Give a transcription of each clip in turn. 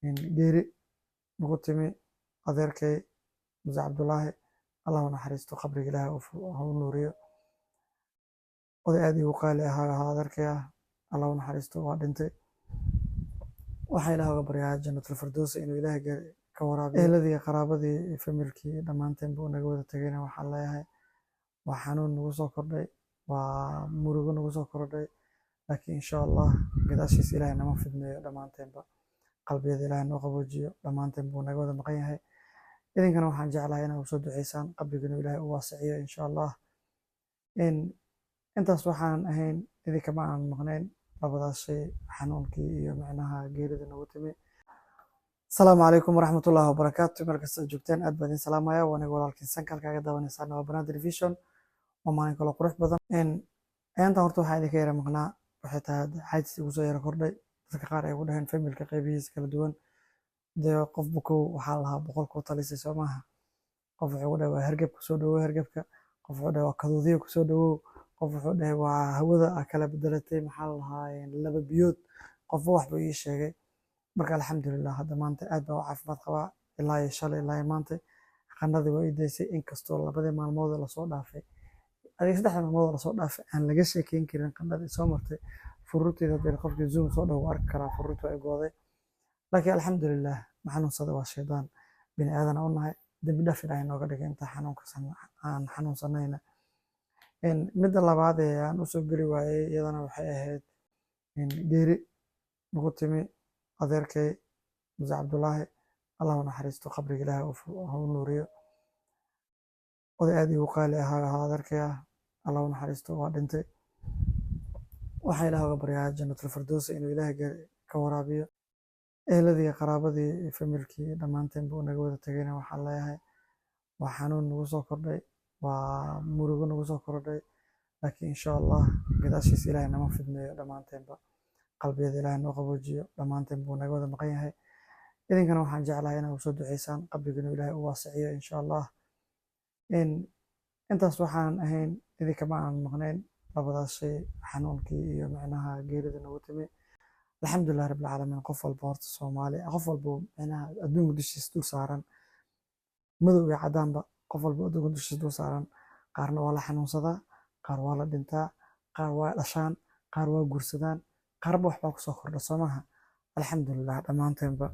Geeri nagu timi adeerkay Muse Cabdulaahi, Allah u naxariisto, qabriga Ilaahay ha u nuuriyo. Oday aad igu qaali ahaa adeerkay ah, Allah u naxariisto, waa dhintay. Waxaan Ilaah uga baryaa Jannatul Firdowsa inuu Ilaahay ka waraabiyo. Eheladii, qaraabadii iyo familkii dhammaanteen buu naga wada tegayna, waxaan leeyahay waa xanuun nagu soo kordhay, waa murugo nagu soo kordhay, laakiin insha Allah gadaashiisa Ilaahay nama fidneeyo dhammaanteenba, qalbiyada Ilaahay noo qaboojiyo. Dhammaanteen buu naga wada maqan yahay. Idinkana waxaan jeclahay inaad usoo duceysaan qabriga inuu Ilaahay u waasiciyo insha Allah. Intaas waxaan ahayn idinkama aan maqnayn, labadaas shay, xanuunkii iyo macnaha geerida nagu timi. Asalaamu calaykum waraxmatullaahi wabarakaatu. Meel kasta joogteen aad baa idin salaamaya. Waa aniga walaalkiin Sanka, halkaaga daawanaysaana waa Banaadir Vision. Waa maalin kaloo qurux badan. Ayaantan horta waxaa idinka yara maqnaa waxay tahay xaajis igu soo yara kordhay. Dadka qaar ay ugu dhaheen familka qaybihiisa kala duwan, dee qof bukow waxaa lahaa 100 kuu talisay, soo maaha? Qof wuxuu dhahay waa hergeb, kusoo dhawow hergebka. Qof wuxuu dhahay waa kaduudiyo, kusoo dhawow. Qof wuxuu dhahay waa hawada aa kala bedelatay, maxaa la lahaa, laba biyood. Qofba wax buu ii sheegay. Marka alxamdulilah, hadda maanta aad baan u caafimaad qabaa. Ilaa iyo shalay ilaa iyo maanta qandhadii waa ii daysay, inkastoo labadii maalmood lasoo dhaafay, adiga saddexda maalmood lasoo dhaafay, aan laga sheekeyn karin qandhadii soo martay. Furuurteeda hadee qofkii zoom soo dhaw arki karaa, furuurtu ay gooday. Laakiin alxamdulilah, ma xanuunsada, waa shaydaan, bini aadana u nahay. Dembi dhaaf Ilaahay nooga dhigay inta xanuunka aan xanuunsanayna. Midda labaad ee aan usoo geli waayey iyadana waxay ahayd geeri nagu timi adeerkay Muse Cabdulaahi, Allah u naxariisto, qabriga Ilaahay ha u nuuriyo. Oday aad igu qaali ahaa adeerkay ah, Allah u naxariisto, waa dhintay. Waxaan Ilaah uga baryaa Jannatul Firdowsa inuu Ilaahay ka waraabiyo. Eheladii, qaraabadii iyo familkii dhammaanteen buu naga wada tegayna, waxaan leeyahay waa xanuun nagu soo kordhay, waa murugo nagu soo kordhay, laakiin insha Allah gadaashiisa Ilaahay nama fidneeyo dhammaanteenba, qalbiyada Ilaahay noo qaboojiyo. Dhammaanteen buu naga wada maqan yahay. Idinkana waxaan jeclahay inaad usoo duceysaan qabriga inuu Ilaahay u waasiciyo insha Allah. Intaas waxaan ahayn idinkama aan maqnayn, labadaas shay, xanuunkii iyo macnaha geerida nagu timi. Alxamdulilah rabbil caalamiin. Qof walba horta Soomaali, qof walba macnaha adduunka dushiisa dul saaran, madow iyo cadaanba, qof walba adduunka dushiisa dul saaran, qaarna waa la xanuunsadaa, qaar waa la dhintaa, qaar waa dhashaan, qaar waa guursadaan, qaarba waxbaa kusoo kordha, soo maaha? Alxamdulilah, dhammaanteenba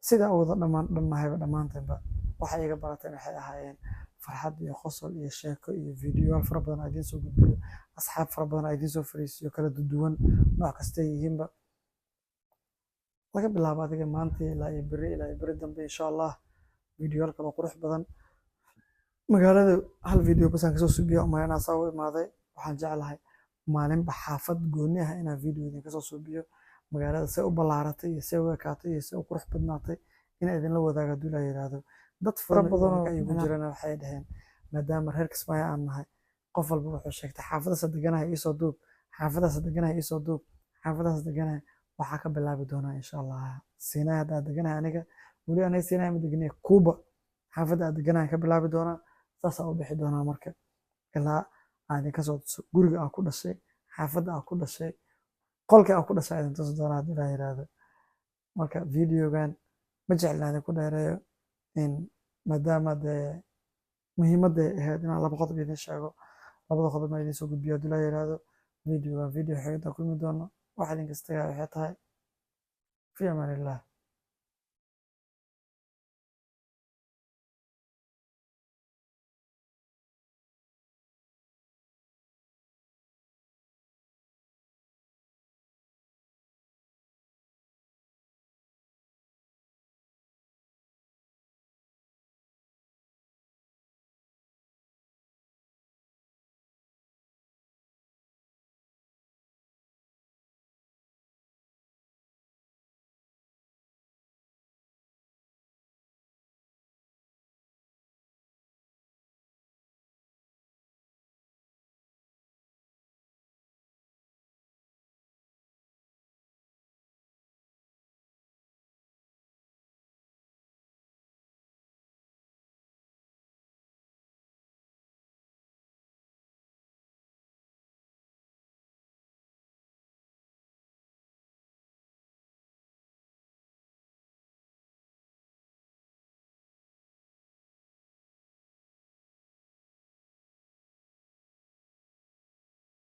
sidaa wada dhammaan dhannahayba, dhammaanteenba waxay iga barateen waxay ahaayeen farxad iyo qosol iyo sheeko iyo fiidiyoyaal fara badan aan idiin soo gudbiyo, asxaab fara badan aan idiin soo fariisiyo, kala duwan, nooc kastay yihiinba. Laga bilaabo adiga maanta ilaa iyo berri, ilaa iyo berri dambe insha Allah, fiidiyoyaal kaloo qurux badan. Magaalada hal video bas aan kasoo suubiya umaleyna saa u imaaday. Waxaan jeclahay maalinba xaafad gooni ah inaan video idin kasoo suubiyo, magaalada see u ballaaratay iyo see u ekaatay iyo see u qurux badnaatay inaan idinla wadaago hadduu Ilaah yiraahdo. Dad fara badan oo igu jirana waxay dhaheen, maadaama reer Kismaayo aan nahay, qof walba wuxuu sheegtay xaafadaas deganahay iisoo duub, xaafadaas deganahay iisoo duub, xaafadaas deganahay. Waxaa ka bilaabi doonaa insha Allah Siinay. Hadda aan deganahay aniga, weli aniga Siinay ma deganay, Kuuba xaafadda aan deganahay ka bilaabi doonaa, saasaa u bixi doonaa. Marka ilaa aan idinka soo tuso guriga aan ku dhashay, xaafadda aan ku dhashay, qolka aan ku dhashay idin tusi doonaa haddii Ilaah yiraahdo. Marka videogan ma jeclin aan idinku dheereeyo, maadaama dee muhiimadda ay ahayd inaan laba qodob idin sheego, labada qodob ma idin soo gudbiyo haddii Ilaah yiraahdo. Videogan video xigta kulmi doono, waxa idinka istagaa waxay tahay fi amaan illah.